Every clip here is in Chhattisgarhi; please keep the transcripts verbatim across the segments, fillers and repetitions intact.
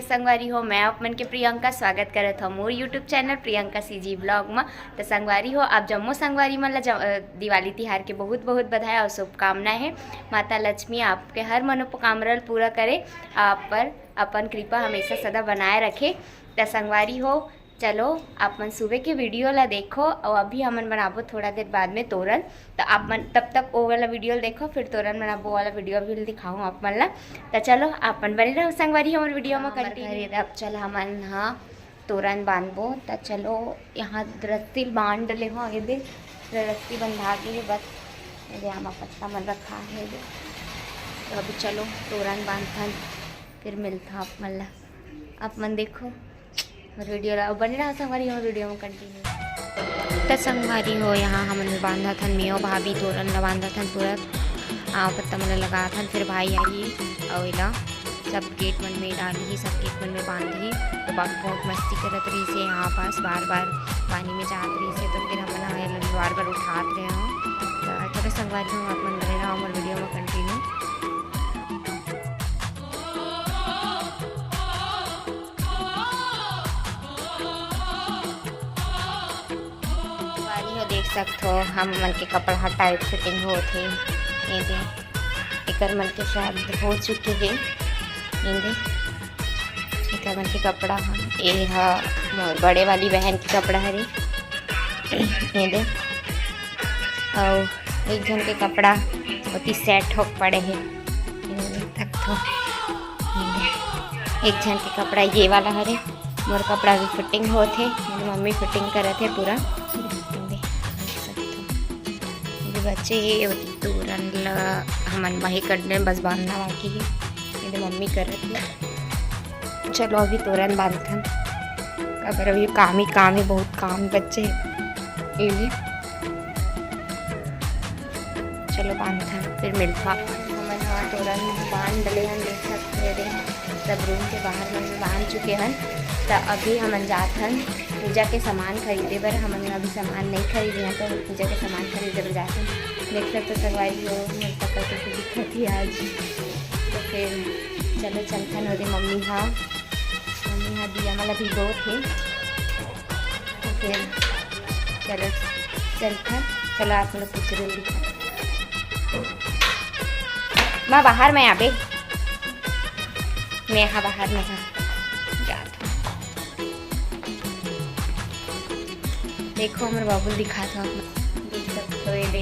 संगवारी हो, मैं आप मन के प्रियंका, स्वागत करत हव मोर YouTube channel Priyanka CG blog म। त संगवारी हो, आप जम्मो संगवारी मन ला ज-, अ, दिवाली तिहार के बहुत बहुत बधाई अउ शुभकामना हे। माता लक्ष्मी आपके हर मनोकामना ल पूरा करे, आप पर अपन कृपा हमेशा सदा बनाए रखे। त संगवारी हो, चलो आप मन सुबह के वीडियो ला देखो, अउ अभी हमन बनाबो थोड़ा देर बाद में तोरन। त आप मन तब तक ओ वाला वीडियो ला देखो, फिर तोरन बनाबो वाला वीडियो भी दिखाऊँ आप मन ला। त चलो आप मन बने रहो संगवारी हमर वीडियो में हमर कंटिन्यू। घरे अब चल हमन ह तोरन बांधबो। त चलो यहाँ रस्सी बांध ले हो, ये दे रस्सी बंधा के हे बस, ये दे आमा पत्ता मन रखा हे दे। तो अभी चलो तोरन बांधथन, फिर मिलता आप मन ला। आप मन देखो मोर वीडियो ला, बने रहा संगवारी हमर वीडियो में कंटिन्यू। त संगवारी हो, यहाँ हमन बांधत हन, मेव भाभी तोरन ला बांधत हन पूरा, आम पत्ता मन ला लगात हन, फिर भाई आही अउ एला सब गेट मन में डालही, सब गेट मन में बांधही। तो बाबू बहुत मस्ती करत रहिस हे यहाँ पास, बार बार पानी में जात रहिस हे, तो फिर हमन ह एला बार बार उठात रहे हो। तो चलो संगवारी हो, आप मन बने रहो हमर वीडियो में कंटिन्यू। संगवारी हो देख सकत हो, हम मन के कपड़ा ह टाइट फिटिंग होत हे। ये दे, एकर मन के शायद हो चुके हे। ये दे, एकर मन के कपड़ा ह, ये ह मोर बड़े वाली बहन के कपड़ा हरे। ये दे, अउ एक झन के कपड़ा ओती सेट होके पड़े हे। ये दे, तक तो, ये दे, एक झन के कपड़ा ये वाला हरे। मोर कपड़ा भी फिटिंग होत हे, मोर मम्मी फिटिंग करत हे पूरा। ये बच्चे हे, तोरन ला हमन बाही कर दे, बस बांधना बाकी हे। ये दे मम्मी करत हे। चलो अभी तोरन बांधथन, काबर अभी काम ही काम हे, बहुत काम बच्चे हे। ये ले। चलो बांधथन, फिर मिलथन। हमन ह तोरन बांध डले हन, देख सकत हो, सब रूम के बाहर मन में बांध चुके हन। त अभी हमन जात हन पूजा के सामान खरीदे बर। हमन अभी सामान नहीं खरीदे हन, तो पूजा के सामान खरीदे बर जात हन। देख सकत हो संगवारी हो, मोर पकड़ के दिखत ही आज। तो फिर चलो चलथन, ओदे मम्मी हा, मम्मी हा दिया मन ला भिगोत हे। तो फिर चलो चलथन, चलो आप लोग कुछ रूम दिखा। माँ बाहर में आबे, मैं हा बाहर में हा जात हूँ। देखो हमर बाबू दिखात हो, देख सकते हो ये दे।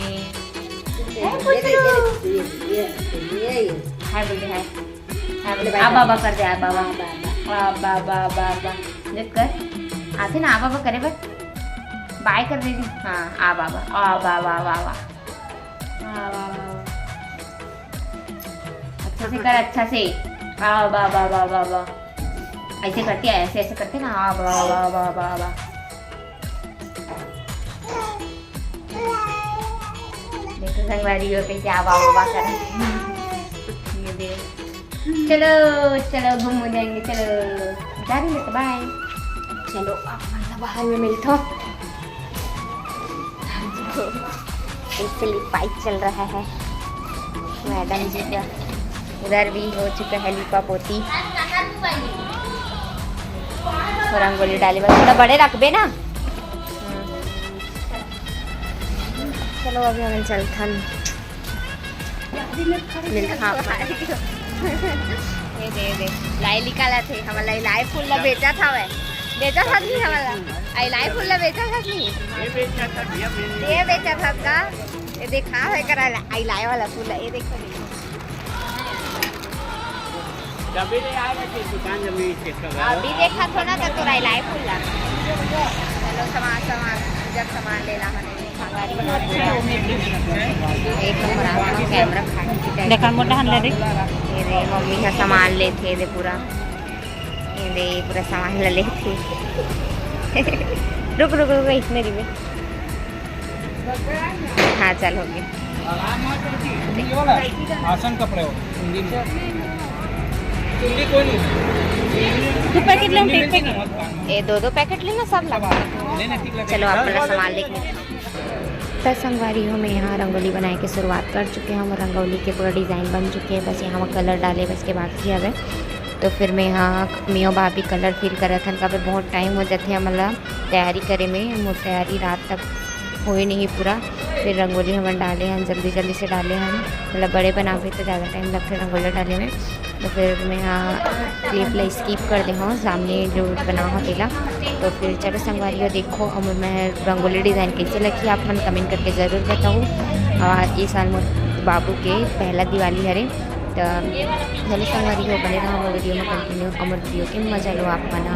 हाय बोल दे, हाय। हाय बोल दे, हाय। हाय बोल दे। आ बाबा कर दे, आ बाबा। आ बाबा, आ बाबा। देख कर। आथे ना आ बाबा करे बर। बाय कर दे दी। हाँ, आ बाबा, आ बाबा, आ बाबा। आ बाबा। अच्छा से कर, अच्छा से। आ बाबा, बाबा, बाबा। ऐसे करते हैं, ऐसे, ऐसे करते ना। आ बाबा, बाबा, बाबा। देखो संगवारी हो कैसे आवा आवा कर। ये दे। चलो, चलो घूम जाएंगे, चलो। जा रही है तो बाय। चलो आप मन ला बाहर में मिलता हूँ। इससे लिपाई चल रहा है मैडम जी का। उधर भी हो चुका है लिपा पोती। और रंगोली डाले बस थोड़ा बड़े रखबे ना। हम्म। चलो अभी हमन चलथन। मिलथन। ये दे, ये दे। लाई निकाला थे, हमला लाई फूल ला बेचा था वह। बेचा था नहीं हमला। आई लाई फूल ला बेचा था नहीं। ये बेचा था भैया, मैंने ये बेचा था का? ये देखा है करा ला-, आई लाई वाला फूल ला, ये देखो, देखो। जब भी ले आएगा कि दुकान जब भी चेक कर रहा है। अभी देखा थोड़ा तो तोरा लाई फूल ला। चलो सामान, सामान, पूजा के सामान ले ला हने। एक नंबर आ, कैमरा खा के देखा मोटा हन रे। ये रे, मम्मी का सामान लेथे रे पूरा। ये रे, पूरा सामान ला लेथे। रुक, रुक, रुक, इसमें रिबे। हाँ, चल, हो गया। आसन कपड़े हो, चुन्नी में। चुन्नी कोई नहीं। दो पैकेट ले, एक पैकेट। ये दो, दो पैकेट लेना, सब ला। लेना, ठीक लगे। चलो, आप लोग सामान लेके। त संगवारी हो, मैं यहाँ रंगोली बनाए के शुरुआत कर चुके हूँ। रंगोली के पूरा डिजाइन बन चुके हैं, बस यहाँ कलर डाले बस के बाकी हवे। तो फिर मैं यहाँ, मैं अउ भाभी colour fill करत हन, काबर बहुत time हो जाथे हमन ला तैयारी करे में। मोर तैयारी रात तक होए नहीं पूरा। फिर रंगोली हमन डाले हन, जल्दी जल्दी से डाले हन, मतलब बड़े बनाबे तो ज़्यादा time लगथे रंगोली डाले में। तो फिर मैं यहाँ clip ला skip कर दे हूँ, सामने जो बना हो तेला। तो फिर चलो संगवारी हो, देखो अब मैं रंगोली design कैसे लगी, आप मन comment करके ज़रूर बताओ। और इस साल मोर बाबू के पहला दिवाली हरे, तो चलो संगवारी हो, बने रहो हमर video में continue, हमर video के मजा लो आप मन ह।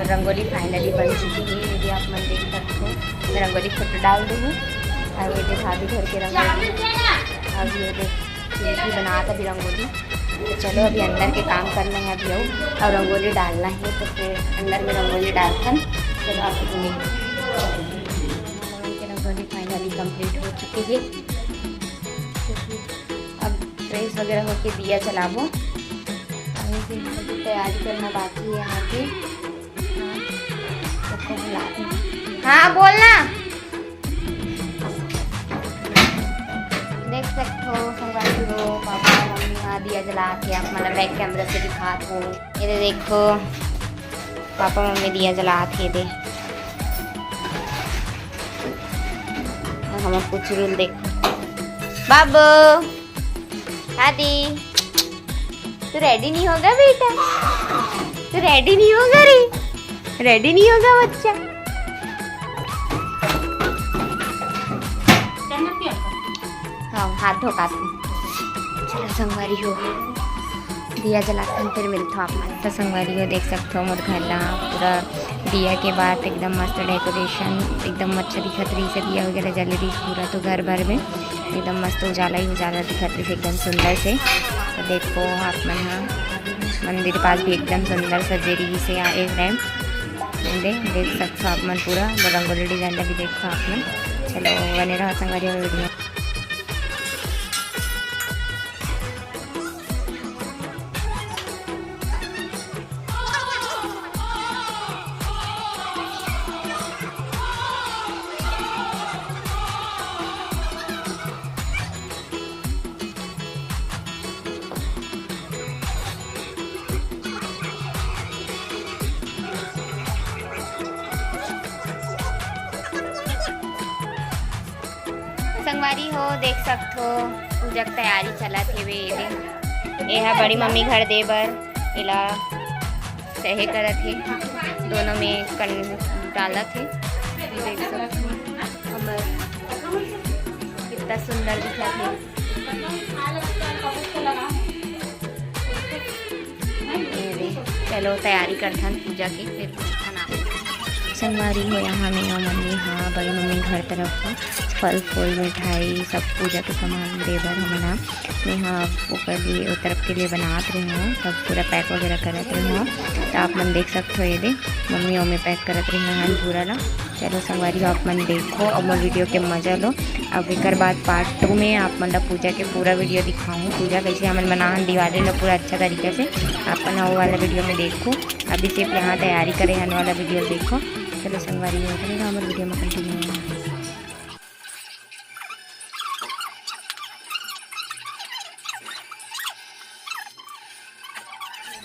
रंगोली finally बन चुकी है, ये भी आप मन देख सकते हो। मैं रंगोली खुद डाल दूँ हूँ। और ये देख, भाभी घर के रंगोली। अब ये देख, ये भी बना था अभी रंगोली। तो चलो, अभी अंदर के काम करना है अभी अउ, और रंगोली डालना है, तो फिर अंदर में रंगोली डालथन। चलो, आप लोग के रंगोली finally complete हो चुकी है। अब fresh वगैरह होके दिया जलाबो। अभी फिर तैयारी करना बाकी है यहाँ पे। हाँ, सबको बुला के। हाँ, बोलना। देख सकते हो, संगवारी हो, पापा, मम्मी यहाँ दिया जला के आप, मतलब, back camera से दिखात हो। ये देखो, पापा मम्मी दिया जलात हे दे। और हमर कुचुरुल देखो। बाबू, दादी, तू ready नहीं होगा बेटा? तू ready नहीं होगा रे? Ready नहीं होगा बच्चा? हाँ, हाथ धो का तू। चलो संगवारी हो, दिया जलाथन, फिर मिलथो आप मन। तो संगवारी हो, देख सकथो मोर घर ला पूरा दिया के बाद एकदम मस्त decoration, एकदम अच्छा दिखत रहिस हे, दिया वगैरह जले रहिस पूरा, तो घर भर में एकदम मस्त उजाला ही उजाला दिखत रहिस, एकदम सुंदर से। तो देखो आप मन हा, मंदिर पास भी एकदम सुंदर सजे रहिस हे इस time। दे, देख सकथो आप मन पूरा रंगोली design ला भी देखो आप मन। चलो बने रहो संगवारी हो video। संगवारी हो, देख सकथो, पूजा के तैयारी चलत हेवे। एदे, एहा बड़ी मम्मी घर दे बर एला सहे करत हे, दोनों में कन डालत हे। देख सकथो, हमर कितना सुंदर दिखत हे। एदे, चलो तैयारी करथन पूजा के, फिर पूछथन आप। संगवारी हो, यहाँ मेहा मम्मी हा बड़ी मम्मी घर तरफ का फल फूल मिठाई सब पूजा के सामान दे बर हमन हा मेहा ओकर लिए, ओ तरफ के लिए बनात रहे हूँ, सब पूरा पैक वगैरह करत रहे हूँ। तो आप मन देख सकते हो, ये दे मम्मी ओमे पैक करत रहे हैं पूरा ला। चलो संगवारी हो, आप मन देखो और मोर वीडियो के मजा लो। अब एकर बाद पार्ट टू में आप मन ला पूजा के पूरा वीडियो दिखाऊँ, पूजा कैसे हमन मनाहन दिवाली ला पूरा अच्छा तरीका से। आप मन वो वाला वीडियो में देखो। अभी सिर्फ यहाँ तैयारी करे हन वाला वीडियो देखो। चलो संगवारी हो, बने रहो हमर वीडियो में, कंटिन्यू।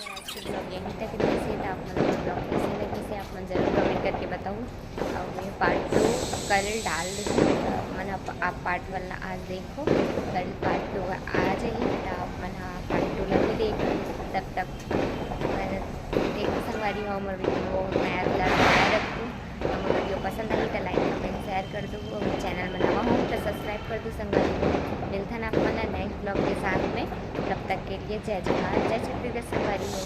आज के ब्लॉग यहीं तक रहिस हे, तो आप मन ला ब्लॉग कैसे लगिस हे, आप मन जरूर कमेंट करके बताओ। और ये पार्ट टू कल डाल दूँ, मन आप, आप पार्ट वन ला आज देखो, कल पार्ट टू आ जाही, तो आप मन हा पार्ट टू ला भी देखो। तब तक मन देखो संगवारी हो, मोर वीडियो में बहुत नया जुड़ा बनाए रखूँ। हमर वीडियो पसंद आही तो लाइक, कमेंट, शेयर कर दो। अगर चैनल में नवा हो तो सब्सक्राइब कर दो संगवारी हो। मिलथन आप मन ला नेक्स्ट ब्लॉग के साथ में। तब तक के लिए जय जोहार, जय छत्तीसगढ़ संगवारी हो।